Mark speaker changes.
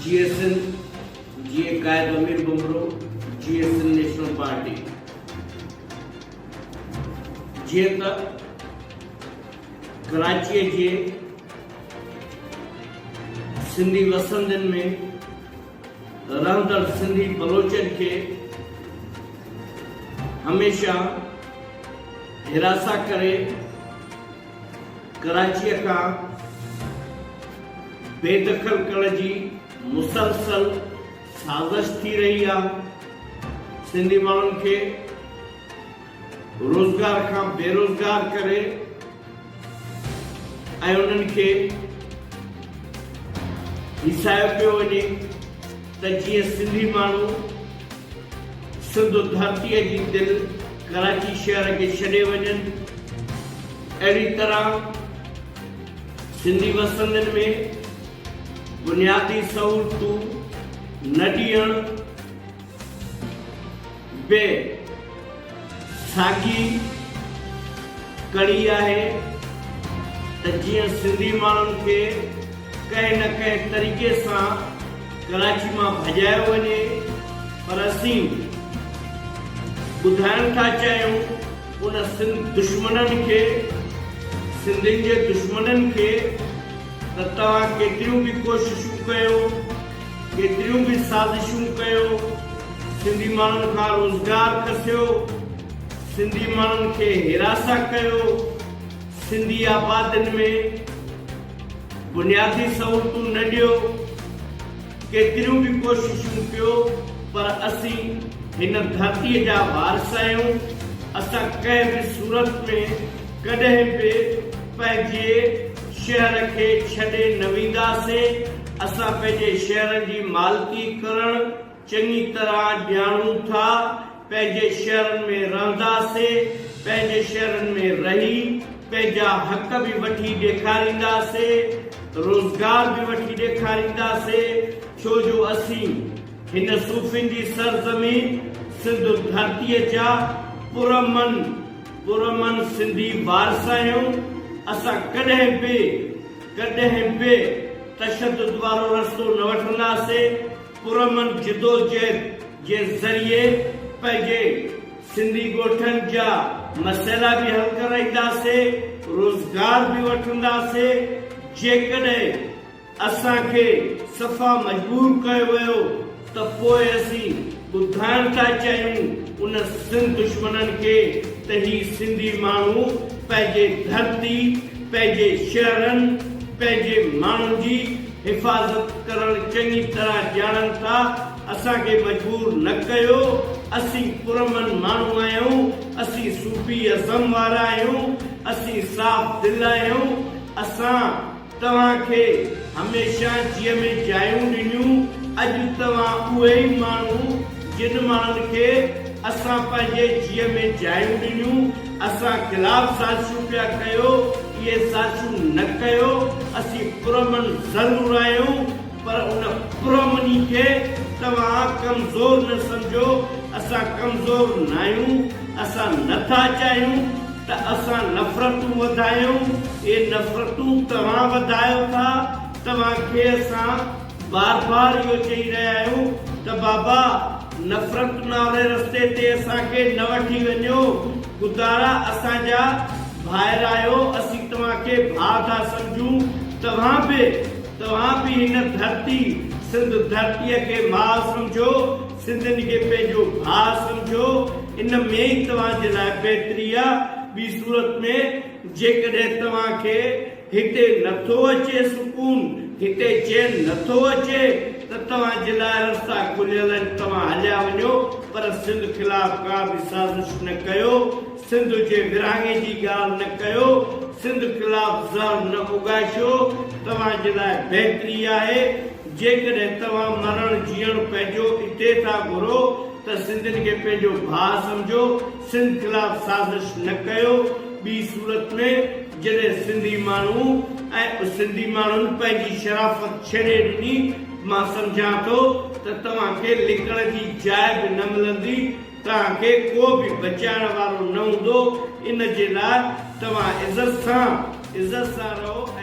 Speaker 1: جيئي سنڌ، جيئي قائد امير ڀنڀرو، جيئي Sindh national party. جيئن ته ڪراچيء جي سنڌي وسندين ۾ رهندڙ سنڌي بلوچن کي هميشه هراسان ڪري ڪراچيء کان بي دخل ڪرڻ جي مسلسل سازش ٿي رهي آهي. سنڌي ماڻهن کي روزگار کان بيروزگار ڪري ۽ انهن کي هيسايو پيو وڃي ته جيئن سنڌي ماڻهو سنڌ ڌرتيء جي دل ڪراچي شهر کي ڇڏي وڃن. اهڙي طرح سنڌي وسندين ۾ بنيادي سهولتون نه ڏيڻ به ساڳي ڪڙي آهي ته جيئن سنڌي ماڻهن کي ڪنهن نه ڪنهن طريقي سان ڪراچي مان ڀڄايو وڃي پر اسين ٻڌائڻ ٿا چاهيون ان سنڌ دشمنن کي، سنڌين جي دشمنن کي ته توهان ڪيتريون به ڪوششون ڪيو، ڪيتريون به سازشون ڪيو، سنڌي ماڻهن کان روزگار کسيو، سنڌي ماڻهن کي هراسان ڪيو، سنڌي آبادين ۾ بنيادي سهولتون نه ڏيو، ڪيتريون به ڪوششون ڪيو پر اسين هن ڌرتيء جا وارث آهيون، اسان ڪنهن به صورت ۾ ڪڏهن به پنهنجي شهر کي ڇڏي نه وينداسين، اسان پنهنجي شهرن جي مالڪي ڪرڻ چڱي طرح ڄاڻون ٿا، پنهنجي شهرن ۾ رهنداسين، پنهنجي شهرن ۾ رهي پنهنجا حق به وٺي ڏيکارينداسين، روزگار به وٺي ڏيکارينداسين، ڇو جو اسين هن صوفين جي سرزمين سنڌ ڌرتيء جا پرامن پرامن سنڌي وارث آهيون، اسان ڪڏهن به ڪڏهن به تشدد وارو رستو نه وٺنداسين. پرامن جدوجهد جي ذريعي پنهنجي سنڌي ڳوٺن جا مسئلا به حل ڪرائينداسين، روزگار به وٺنداسين، جيڪڏهن اسان کي صفا مجبور ڪيو ويو ته پوء اسين ٻڌائڻ ٿا چاهيون ان سنڌ دشمنن کي ته هي سنڌي ماڻهو پنهنجي ڌرتي، پنهنجي شهرن، پنهنجي ماڻهن جي حفاظت ڪرڻ چڱي طرح ڄاڻن ٿا، اسان کي مجبور نه ڪيو، اسين پرامن ماڻهو آهيون، اسين صوفي ازم وارا آهيون، اسين صاف دل آهيون، اسان توهان کي هميشه جيء ۾ جايون ڏنيون، اڄ توهان اهي ئي ماڻهو جن ماڻهن کي اسان پنهنجي جيء ۾ جايون ڏنيون، اسان خلاف سازشون پيا ڪيو، اهي سازشون نه ڪيو، اسين پرامن ضرور آهيون پر ان پرامني کي توهان ڪمزور نه سمجهو، اسان ڪمزور ناهيون، اسان نه ٿا چاهيون ته اسان نفرتون وڌايون، اهي نفرتون توهان وڌايو ٿا، توهان کي اسان بار بار اهو چئي رهيا آهيون ته بابا نفرتن واري رستي تي اسان کي نه وٺي وڃو، خدارا اسان جا ڀائر آهيو، اسين توهان کي ڀاء ٿا سمجهون، توهان به توهان به هن ڌرتي سنڌ ڌرتيء کي ماء سمجهو، سنڌين کي پنهنجو ڀاء سمجهو، ان ۾ ئي توهان جي لاء بهتري آ، ٻي صورت ۾ جيڪڏهن توهان کي هتي نٿو اچي سڪون، هتي چين نٿو اچي ته توهان جي لاء رستا کليل آهن، توهان هليا وڃو پر سنڌ خلاف ڪا به سازش نه ڪيو، سنڌ جي ورهاڱي جي ڳالهه نه ڪيو، سنڌ خلاف زهر نه اگائشو، توهان جي لاء بهتري آهي، جيڪڏهن توهان مرڻ جيئڻ پنهنجو اتي ٿا گهرو ته سنڌين کي پنهنجو ڀاء سمجهو، سنڌ خلاف سازش نه ڪيو، ٻي صورت ۾ جڏهن سنڌي ماڻهو ۽ سنڌي ماڻهن پنهنجي شرافت ڇڏي ڏني، مان سمجهان ٿو ته توهان کي لڪڻ جي جاء به نه ملندي، توهان کي ڪو به بچائڻ وارو نه هوندو، ان جي لاء توهان عزت سان عزت سان رهو ۽.